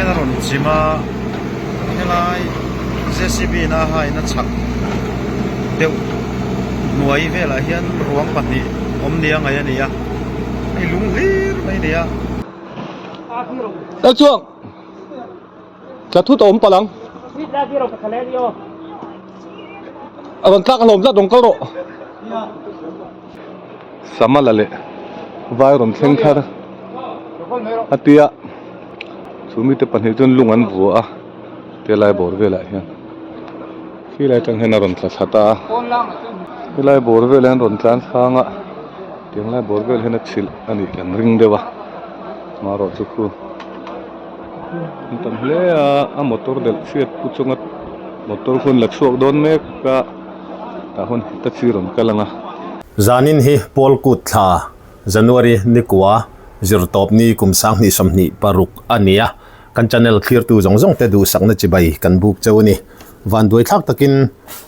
hian a rawn chim a helai JCB in a hain a chhak deuh hnuai velah hian ruang pahnih awm nia ngaih a ni a hei lung hlir mai a ni a. Tla thut a awm palh ang. A rawn tlak hlawm zat rawn kal rawh. Samala leh vai rawn thleng thar a tia chu mite pahnih chuan lung an vua a helai bawr velah hian khilai atang hian a rawn tla thla ta a helai bawr velah hian rawn tlan sang a tiang lai bawr vel hian a chhilh a nih kan ring deuh a marawh chu khu. An tam hle a a motor delh chhiat pu chunga motor hun la chhuak dawn mek a tah hun taxi rawn kal ang a. Zanin hi Paul Kut thla January nikua zirtawp ni kum 2026 a ni a, kan channel thlirtu zawng zawng te duhsakna chibai kan buk cheu a ni. Vanduaithlak takin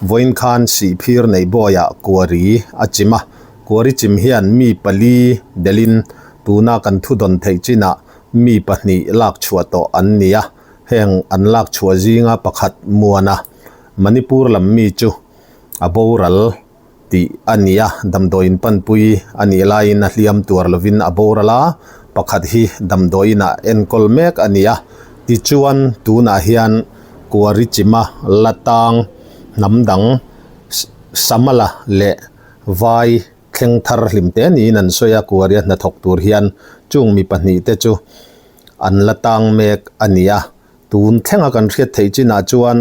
vawiin khan Sihphir neih bawiah kuari a chim a, kuari chim hian mi pali delhin tuna kan thudawn theih chinah Mi pahnih lak chhuah tawh an ni a, heng an lak chhuah zinga pakhat Muana, Manipur lam mi chu a boral tih a ni a, damdawiin panpui a nih laiin a hliam tuar lovin a boral a, pakhat hi damdawiinah enkawl mek a ni a, tichuan tunah hian Kuari Chima, Latang, hnam dang Samala leh Vai, Thleng thar hlim te niin an sawi a, Kuaria hnathawk tur hian chung mi pahnih te chu an la tang mek a ni a. Tun thlenga kan hriat theih chinah chuan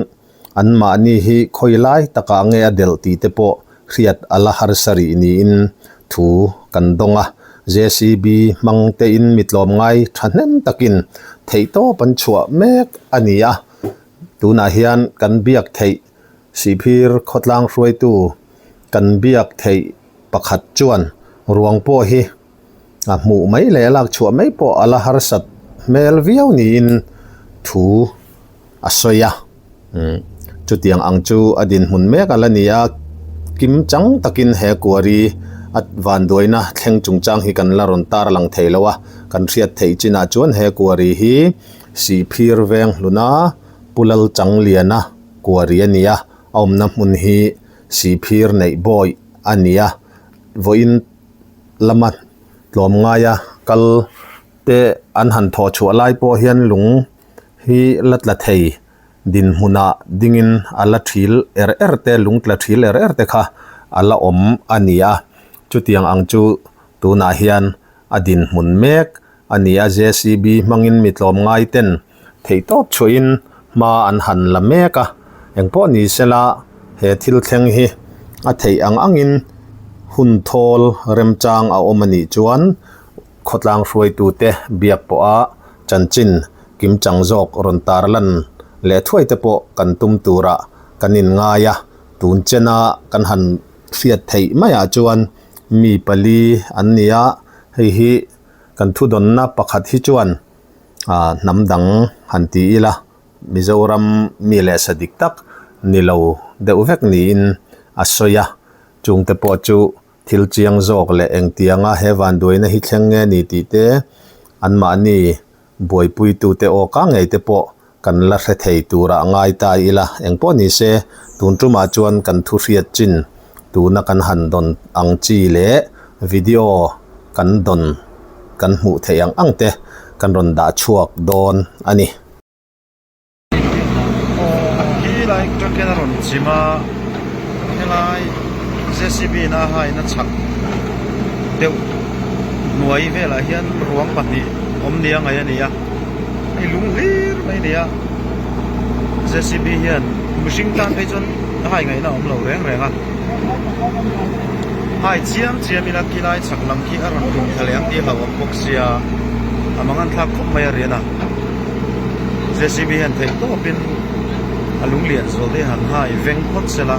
anmahni hi khawi lai takah nge a delh tih te pawh hriat a la harsa rih niin thu kan dawng a. JCB hmang tein mi tlawmngai thahnem takin theihtawp an chhuah mek a ni a. Tunah hian kan biak theih Sihphir khawtlang hruaitu kan biak theih pakhat chuan ruang pawh hi a hmuh mai leh a lak chhuah mai pawh a la harsat hmel viau niin thu a sawi a. Chutiang ang chu a dinhmun mek a la ni a, kim chang takin he kuari a vanduaina thleng chungchang hi kan la rawn tar lang thei lo a, kan hriat theih chinah chuan he kuari hi Sihphir veng hluna Pu Lalchangliana kuari a ni a, a awmna hmun hi Sihphir neih bawi a ni a, vawiin lama tlawmngaia kal te an han thawh chhuah lai pawh hian lung hi la tla thei dinhmunah dingin a la thil er er te, lung tla thil er er te kha a la awm a ni a, chutiang ang chu tunah hian a dinhmun mek a ni a, JCB hmangin mi tlawmngai ten theihtawp chhuahin hma an han la mek a, engpawh ni sela he thil thleng hi a theih ang angin hun thawl remchang a awm a nih chuan khawtlang hruaitute biak pawha chanchin kimchang zawk rawn tarlan leh thuai te pawh kan tum turah kan inngai a, tun chena kan han hriat theih maiah chuan mi pali an ni a, hei hi kan thudawnna pakhat hi chuan ah hnam dang han ti ila Mizoram mi leh sa dik tak ni lo deuh vek niin a sawi a, chungte pawh chu thil chiang zawk leh engtianga he vanduaina hi thleng nge ni tih te anmahni buaipuitute aw ka ngei te pawh kan la hre thei turah ngai ta ila engpawh ni se tun tumah chuan kan thu hriat chin tuna kan han dawn ang chi leh video kan dawn kan hmuh theih ang ang te kan rawn dah chhuak dawn a ni. Khi lai truck hian a rawn chim a helai JCB in a hain a chhak deuh hnuai velah hian ruang pahnih awm nia ngaih a ni a hei lung hlir mai a ni a JCB hian mihring tan phei chuan a hai ngaihna a awm lo reng reng a hai chiam chiam ila khilai chhak lam khi a rawn tum thla leh ang tih a hlauhawm bawk sia a mangan thlak khawp mai a rian a. JCB hian theih tawpin a lung lian zual te han hai veng phawt sela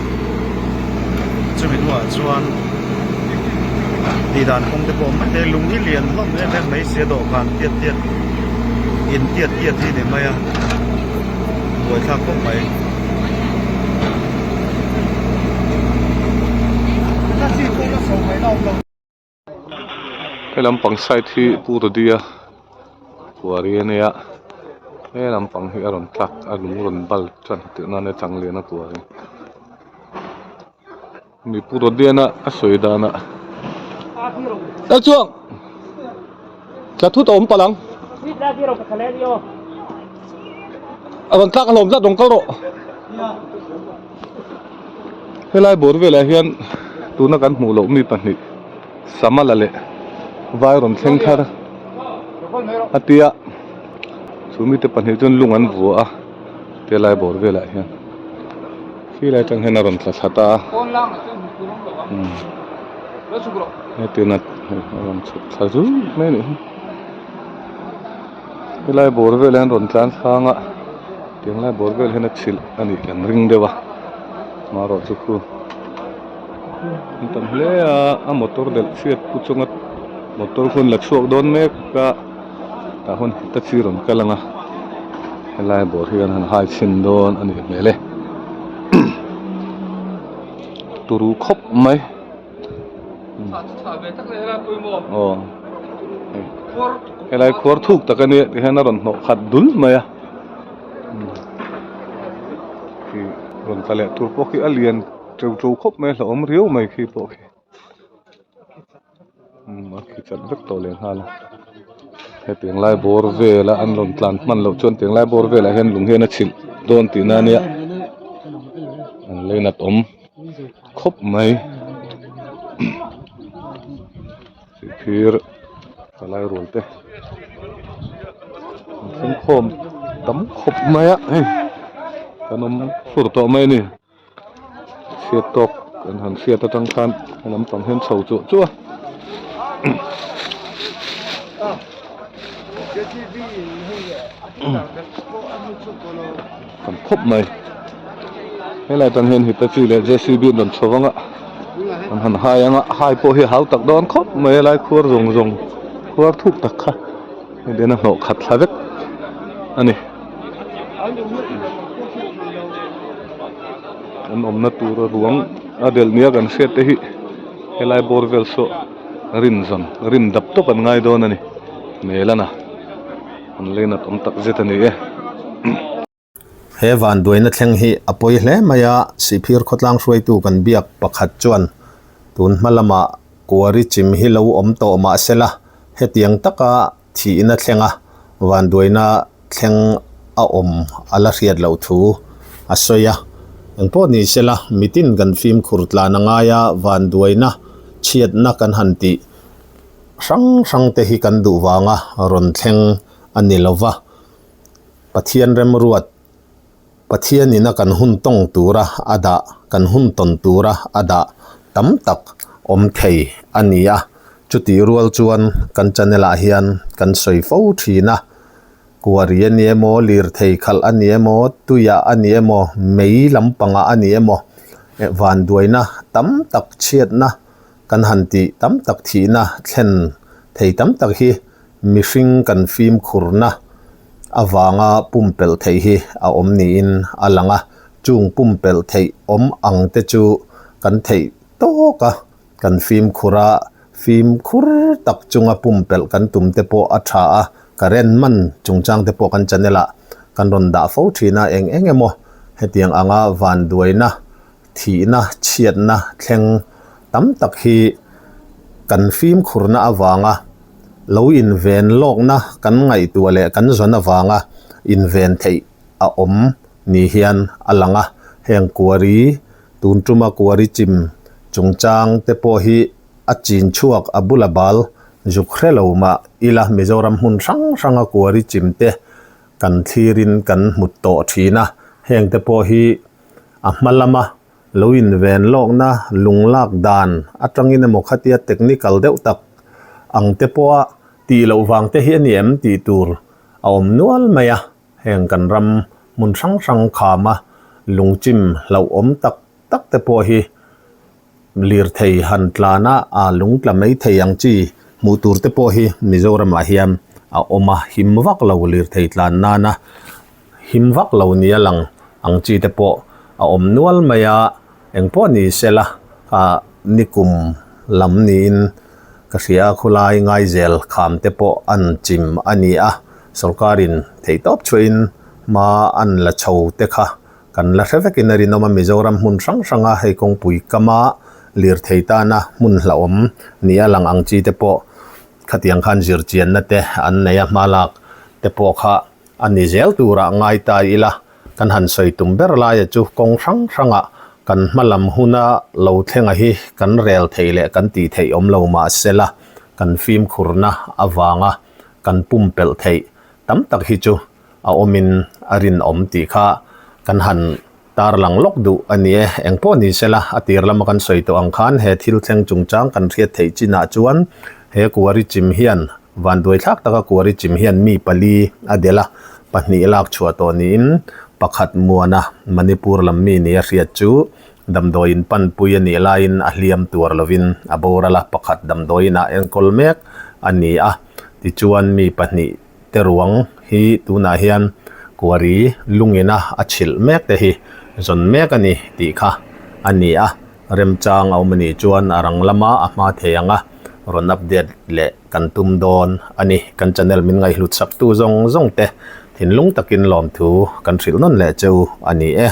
chumi hnuah chuan tih dan kawng te pawh mai thei lung hi lian hlawm em em mai sia dawhkan tiat tiat in tiat tiat hi ni mai a buaithlak khawp mai. He lampang side hi Pu Rodia quarry a nia. He lampang hi a rawn tlak a lung rawn bal tan tih nan a chang lian a kual hi. Mi pu Rodiana a sawi danah kal chuang tla thut a awm palh ang a rawn tlak a hlawm tlat rawn kal rawh helai bawr velah hian tuna kan hmuh loh mi pahnih Samala leh vai rawn thleng thar a tia chu mite pahnih chuan lung an vua a helai bawr velah hian. Khi lai atang hian a rawn tla thla ta a umm hetiang a a rawn chhuk thla zui mai a nih hi helai bawr velah hian rawn tlan sang a tiang lai bawr vel hian a chhilh a nih kan ring deuh a marawh chu khu an tam hle a a motor delh chhiat pu chunga motor khu an la chhuak dawn mek a. Tah hun taxi rawn kal ang a helai bawr hi an han hai chhin dawn a nih hmel e turu khawp mai aw helai khuar thuk tak a nia tihian a rawn hnawh khat dul mai a khi rawn tla leh tur pawh khi a lian teu teu khawp mai a hlauhawm riau mai khi pawh khi. A khi chat vek tawh leh nghal a hetiang lai bawr vela an rawn tlan hman loh chuan tiang lai bawr velah hian lung hian a chhilh dawn tihna a nia an leinat awm khawp mai sihphir palai rual te an thleng khawm tam khawp mai a hei kan awm fur tawh mai a ni. Chhiat tawk kan han hriat atang khan a lampang hian chho chuah chuah a. Tam khawp mai. Helai atang hian Hitachi leh JCB an rawn chho vang a, an han hai ang a, hai pawh hi a hau tak dawn khawp mai helai khuar zawng zawng khuar thuk tak kha hei hian a hnawh khat thla vek a ni. An awmna tura ruang a delh nia kan hriat te hi helai bawr vel saw rin zawn rin dap tawp an ngai dawn a ni Melana an leinat awm tak zet a ni e. He vanduaina thleng hi a pawi hle mai a, Sihphir khawtlang hruaitu kan biak pakhat chuan tun hma lamah kuari chim hi lo awm tawh mah sela hetiang taka Thihna thlenga vanduaina thleng a awm a la hriat loh thu a sawi a. Engpawh ni sela, mitin kan fimkhur tlan a ngai a, vanduaina chhiatna kan han tih hrang hrang te hi kan duh vanga rawn thleng a ni lo va. Pathian remruat Pathianin a kan hun tawng tura a dah, kan hun tawn tura a dah tam tak awm thei a ni a. Chutih rual chuan kan channel ah hian kan sawi fo thin a, kuari a ni emaw, lirthei khalh a ni emaw, tuiah a ni emaw, mei lampangah a ni emaw, vanduaina tam tak chhiatna kan han tih tam tak thihna thlen thei tam tak hi mihring kan fimkhurna avanga pumpelh theih hi a awm niin a lang a, chung pumpelh theih awm ang te chu kan theih tawk a, kan fimkhur a, fimkhur tak chunga pumpelh kan tum te pawh a tha a, current man chungchang te pawh kan channel ah kan rawn dah fo thin a, eng eng emaw hetiang anga vanduaina Thihna, chhiatna thleng tam tak hi kan fimkhurna avanga lo inven lawkna kan ngaihtuah leh kan zawn avanga inven theih a awm ni hian a lang a. Heng kuari, tun tuma kuari chim chungchang te pawh hi a chin chhuak a bula bal zuk hre lo mah ila Mizoram hmun hrang hranga kuari chim te kan thlirin kan hmu tawh thin a, heng te pawh hi A hma lama lo inven lawkna lung lak dan atangin emaw khatia technical deuh tak ang te pawha tih loh vang te hi a ni em tih tur a awm nual mai a, heng kan ram hmun hrang hrang khama lungchim hlauhawm tak tak te pawh hi lirthei han tlana a lung tla mai thei ang chi hmuh tur te pawh hi Mizoramah hian a awm a, him vak lo lirthei tlan nana Him vak lo nia lang ang chi te pawh a awm nual mai a, eng pawh ni sela ah nikum lam niin ka hria a khulai Ngaizel kham te pawh an chim a ni a, sorkarin Theihtawp chhuahin hma an la chho te kha kan la hre vekin a rinawm a, Mizoram hmun hrang hranga hei kawngpui kama lirthei tana hmun hlauhawm ni a lang ang chi te pawh khatiang khan zirchianna te an nei a, hma lak te pawh kha a ni zel turah ngai ta ila kan han sawi tum ber laia chu kawng hrang hrangah kan hma lam huna lo thlenga hi kan rel theih leh kan tih theih awm lo mahsela kan fimkhurna avanga kan pumpelh theih tam tak hi chu a awmin a rinawm tih kha kan han tarlang lawk duh a ni e. Eng pawh ni sela, a tir lama kan sawi tawh ang khan he thil thleng chungchang kan hriat theih chinah chuan he kuari chim hian vanduai thlak taka kuari chim hian mi pali a delh a, pahnih lak chhuah tawh niin pakhat Muana Manipur lam mi nia hriat chu damdawiin panpui a nih laiin a hliam tuar lovin a boral a, pakhat damdawiin ah enkawl mek a ni a, tichuan mi pahnih te ruang hi tunah hian kuari lungina a chhilh mek te hi zawn mek a ni tih kha a ni a, remchang a awm a nih chuan a rang lama a hma thei ang a, rawn update leh kan tum dawn a ni. Kan channel min ngaihhlut sak tu zawng zawng te thinlung takin lawmthu kan hrilh nawn leh cheu a ni e.